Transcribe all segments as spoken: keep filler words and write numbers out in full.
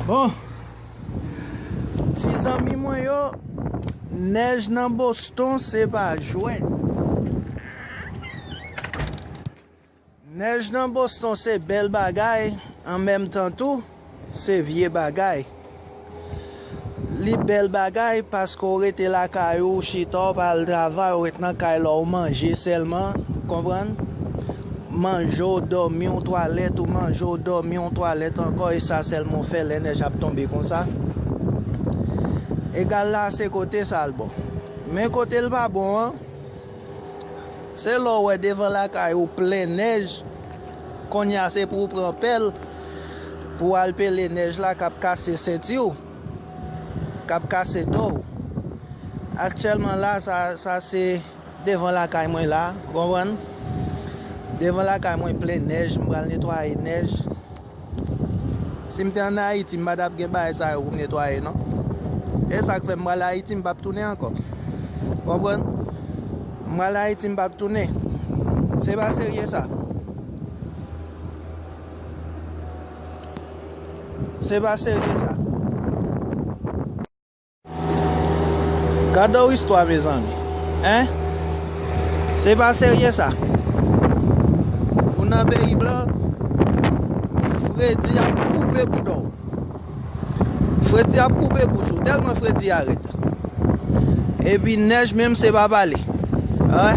Bon, ti zanmi mwen yo, nèj nan Boston se pa jwèt. Nèj nan Boston se bèl bagay, an menm tan tou, se vye bagay. Li bèl bagay paske w rete lakay ou, w chita, w pa al travay, w ret nan kay la, w manje sèlman, konprann? Manje w, dòmi w, twalèt ou, manje w, dòmi w, twalèt ankò, e sa sèlman w fè lè nèj ap tonbe konsa. Egal la, se kote sa l bon. Men kote l pa bon an, se lè w wè devan lakay ou plen nèj, kounye a se pou w pran pèl, pou w al pele nèj la k ap kase senti w, k ap kase do w. Aktyèlman la, sa, sa se devan lakay mwen la, ou konprann? Devan lakay mwen plen nèj, m pral netwaye nèj. Si m te ann Ayiti, m pa t ap gen bagay sa yo pou m netwaye, non. E sa k fè m pral Ayiti, m p ap tounen ankò. Konprann? M pral Ayiti, m p ap tounen. Se pa serye sa. Se pa serye sa. Gade w istwa, mezanmi. Hein? Se pa serye sa. Ou nan peyi blan, fredi ap koupe bouda w. Fredi ap koupe bouch ou, tèlman fredi a rèd. Epi nèj menm se pa pale. Wè.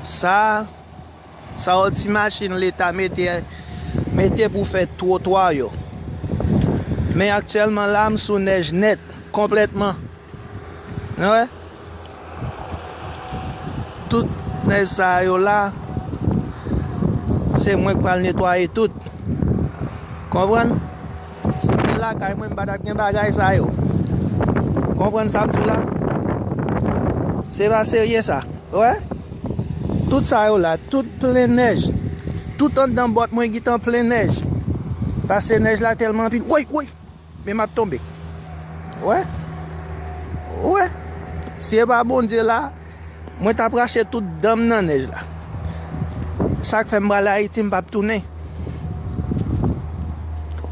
Sa Sa yo ti machin leta mete, mete pou fè twotwa yo. Men aktyèlman la, m sou nèj nèt, konplètman. Nou wè? Tout nèj sa yo la, se mwen k pral netwaye tout. Konprann? Si m te lakay mwen, m pa t ap gen bagay sa yo. Konprann sa m di w la? Se pa serye sa. Wè? Tout sa yo la, tout plen nèj. Tout anndan bòt mwen gentan plen nèj. Paske nèj la tèlman anpil. Woy, woy! Men m ap tonbe. Wè? Wè? Si e pa Bondye la, mwen t ap rache tout dan m nan nèj la. Sa k fè m pral Ayiti, m p ap tounen.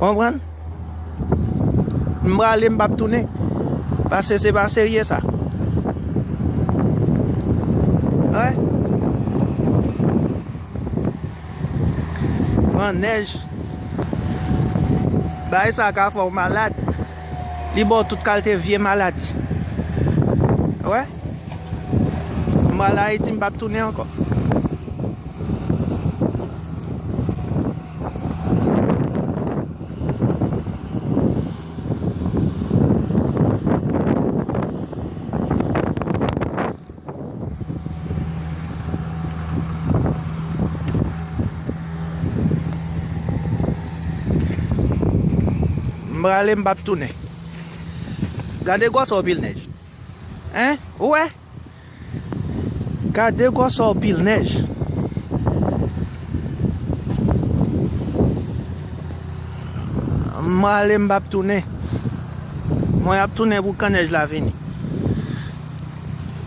Konprann? M prale, m p ap tounen. Paske se pa serye sa. Wè. Pran nèj. Bagay sa ka fè w malad. Li ba w tout kalite vye maladi. Wè. M pral Ayiti, m p ap tounen ankò. M prale, m p ap tounen. Gade gwosè pil nèj. Hein? Ou wè? Gade gwosè pil nèj. M prale, m p ap tounen. Mwen ap tounen pou kan nèj la vini.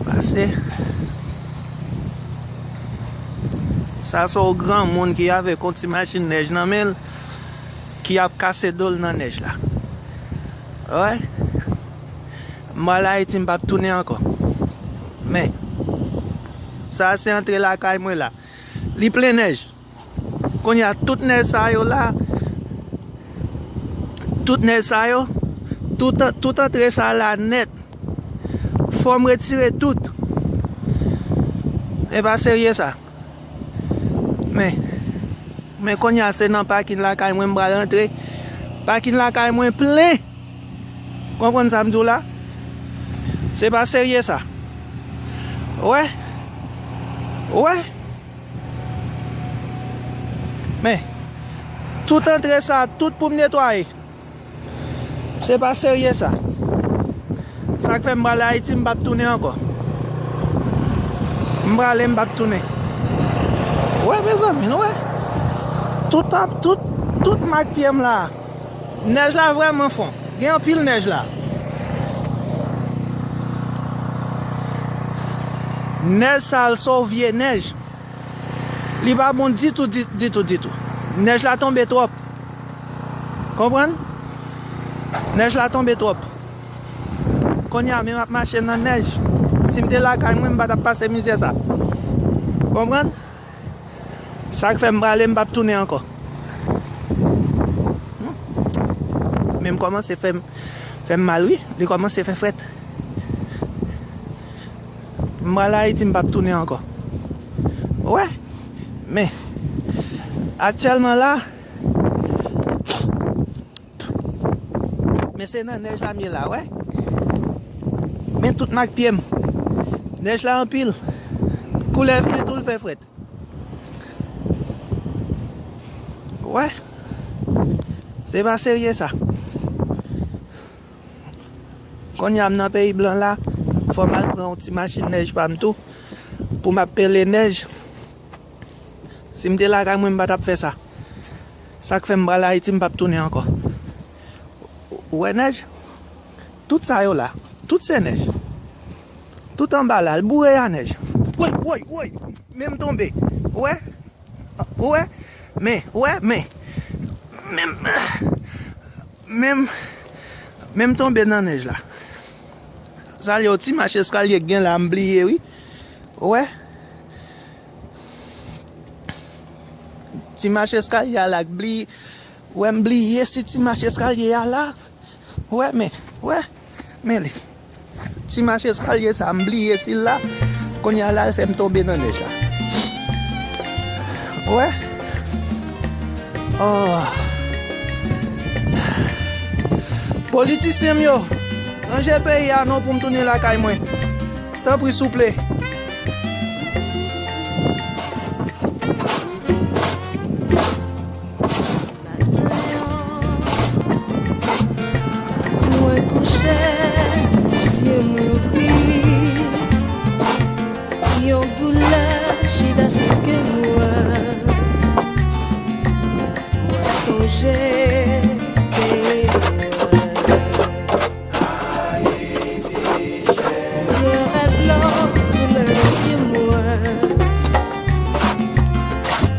Pase. Sa se yon granmoun ki avèk yon ti machin nèj nan men l, ki ap kase do l nan nèj la. Wè. M pral Ayiti, m p ap tounen ankò. Men, sa se antre lakay mwen la. Li plen nèj. Kounye a, tout nèj sa yo la, tout nèj sa yo, tout, tout antre sa la nèt. Fò m retire tout. E pa serye sa. Men, men kounye a se nan pakin lakay mwen m pral antre. Pakin lakay mwen plen. Konprann sa m di w la? Se pa serye sa. Wè? Wè? Men, tout antre sa, tout pou m netwaye. Se pa serye sa. Sa k fè m prale Ayiti, m p ap tounen ankò. M prale, m p ap tounen. Wè, mezanmi, nou wè? Tout ap, tout, tout mak pye m la. Nèj la vrèman fon. Gen anpil nèj la. Nèj sa l se yon vye nèj. Li pa bon ditou, di-, ditou, ditou. Nèj la tonbe twòp. Konprann? Nèj la tonbe twòp. Kounye a, men m ap mache nan nèj. Si m te lakay mwen, m pa t ap pase mizè sa. Konprann? Sa k fè m prale, m p ap tounen ankò. Hmm. Men m kòmanse fè m, fè m mal, wi. Li kòmanse fè frèt. M pral Ayiti, m p ap tounen ankò. Ou wè? Men, aktyèlman la, men se nan nèj la m ye la, wè. Men tout mak pye m. Nèj la anpil. Koulè vye tou, l fè frèt. Wè. Se pa serye sa. Kounye a m nan peyi blan la, fò m al pran yon ti machin nèj pa m tou, pou m ap pele nèj. Si m te lakay mwen, m pa t ap fè sa. Sa k fè m pral Ayiti, m p ap tounen ankò. Ou wè nèj? Tout sa yo la, tout se nèj. Tout anba la, l boure a nèj. Woy, woy, woy! Men m tonbe. Ou wè? Ou wè? Men, ou wè? Men. Men m, men m, men m tonbe nan nèj la. Sa l ye, yon ti mach eskalye k gen la, m bliye, wi. Ou wè? Ti mach eskalye a la k bliye. Ou wè, m bliye si ti mach eskalye a la. Ou wè, men, ou wè, men li. Ti mach eskalye sa, m bliye si l la. Kounye a la, l fè m tonbe nan nèj la. Ou wè? Oh. Politisyen m yo, ranje peyi a non pou m tounen lakay mwen. Tanpri, souple. Mwen kouche, zye m louvri. Yon doulè chita sou kè mwen. Mwen sonje peyi mwen. Dye rèd lò koule nan zye mwen.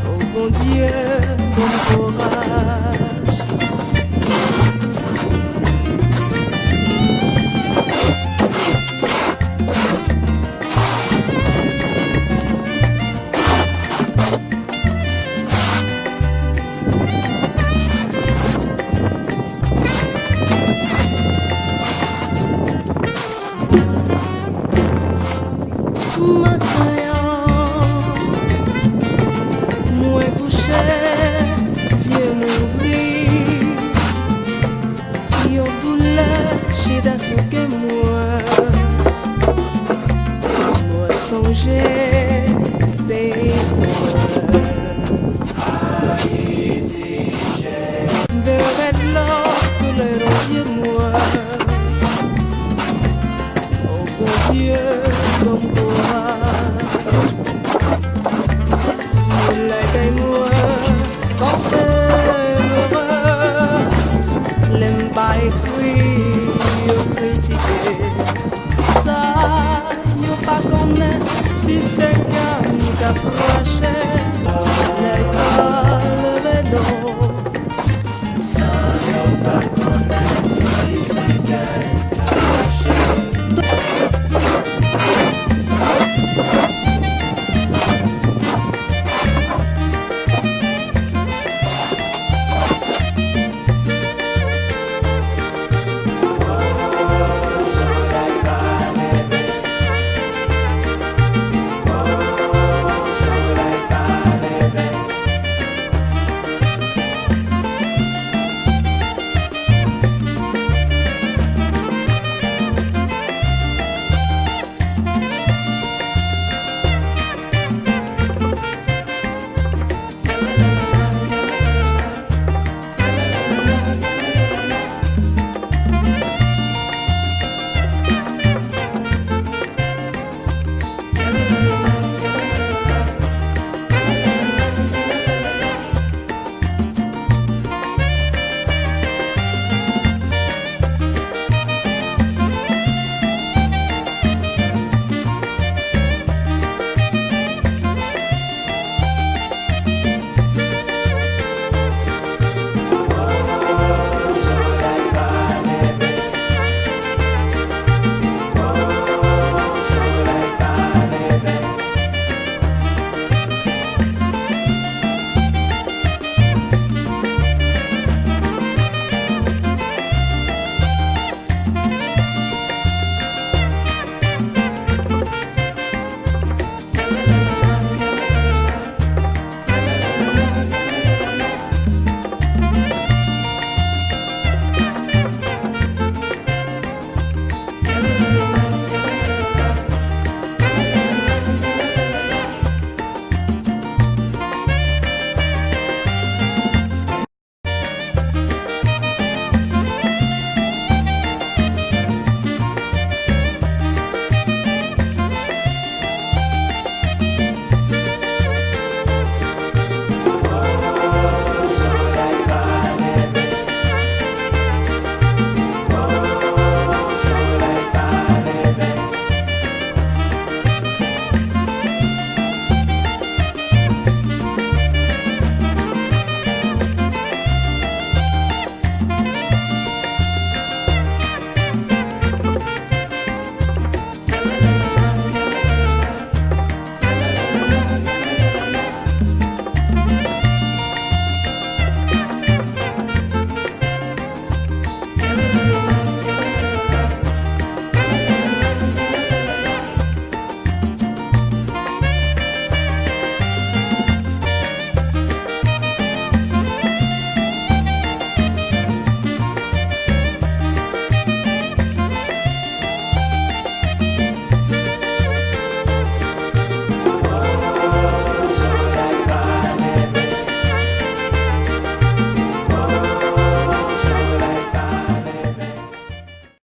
O Bondye, ban m kouraj. Maten an, mwen kouche, zye m ouvri. Yon doulè chita sou kè mwen. Mwen sonje peyi mwen. Dye rèd lò koule nan zye mwen. O Bondye,